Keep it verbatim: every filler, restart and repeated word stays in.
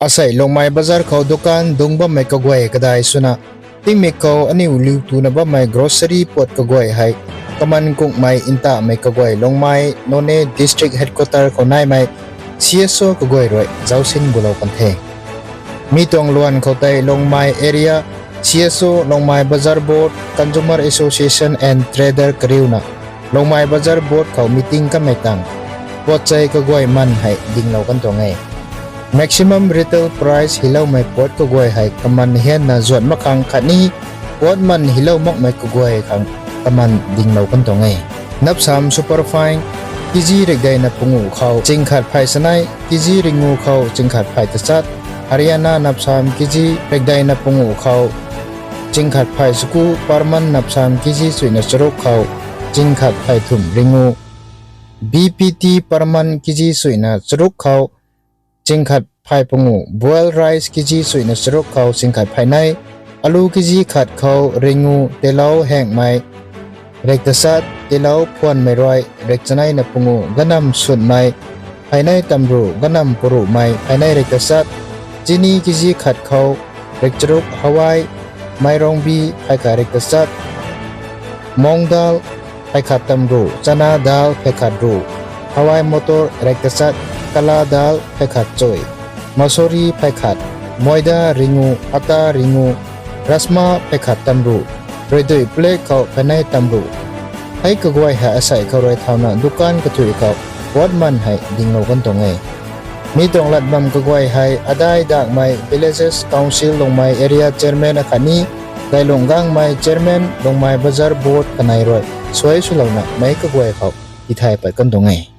Asei Longmai Bazar khou dukan dungc bammei kaguay kadai swna, tingmik khou aniu liutuna bammei grocery puat kaguay hei, kaman kungmei ntakmei kaguay Longmai Noney District Headquarter khou naimei C S O kaguay rui zaucsin gulou kan the. Mi tuang luan khou tei Longmai area C S O, Longmai Bazar Board, Consumer Association and Trader kariuna Longmai Bazar Board khou meeting kanmei tang puatchei kaguay man hei dinglou kan tuang e. Maximum retail price hyloumei puat kaguay hei kaman hianna zuat mak khang khatni puat man hylou makmei kaguay khang kaman dinglou kan tuang e. Napsam Superfine kg rikdeina pungu khou chingkhat phay sanei, kg ringu khou chingkhat phay tachat, Haryana Napsam kg rikdeina pungu khou chingkhat phay saku, Parman Napsam kg suina charuk khou chingkhat phay thum ringu, B P T Parman kg suina charuk khou chingkhat phay pungu, boiled rice kg suina charuk khou chingkhat phay nei, alu kg khat khou ringu, telou hengmei riktasat, telou phuanmei rui rikchaneina pungu, ganam sunmei phay nei tamru, ganam paruhmei phay nei riktasat, chini kg khat khou rikcharuk, hawai mairongbi phay khat riktasat, moong dal phay khat tamru, chana dal phay khat ru, hawai motor riktasat, kala dal phay khat chui, masuri phay khat, moida ringu, atta ringu, rajma phay khat tamru, ruidui plate khou phay nei tamru. Hei kaguay hei asei khou rui thauna dukan kathui khou puat man hei dinglou kan tuang e. Mi tuang lat bam kaguay hei adai dakmei Villages Council Longmai Area Chairman akhatni Gailung Gangmei Chairman Longmai Bazar Board kanei rui suai swlouna meic kaguay khou tithay pat kan tuang e.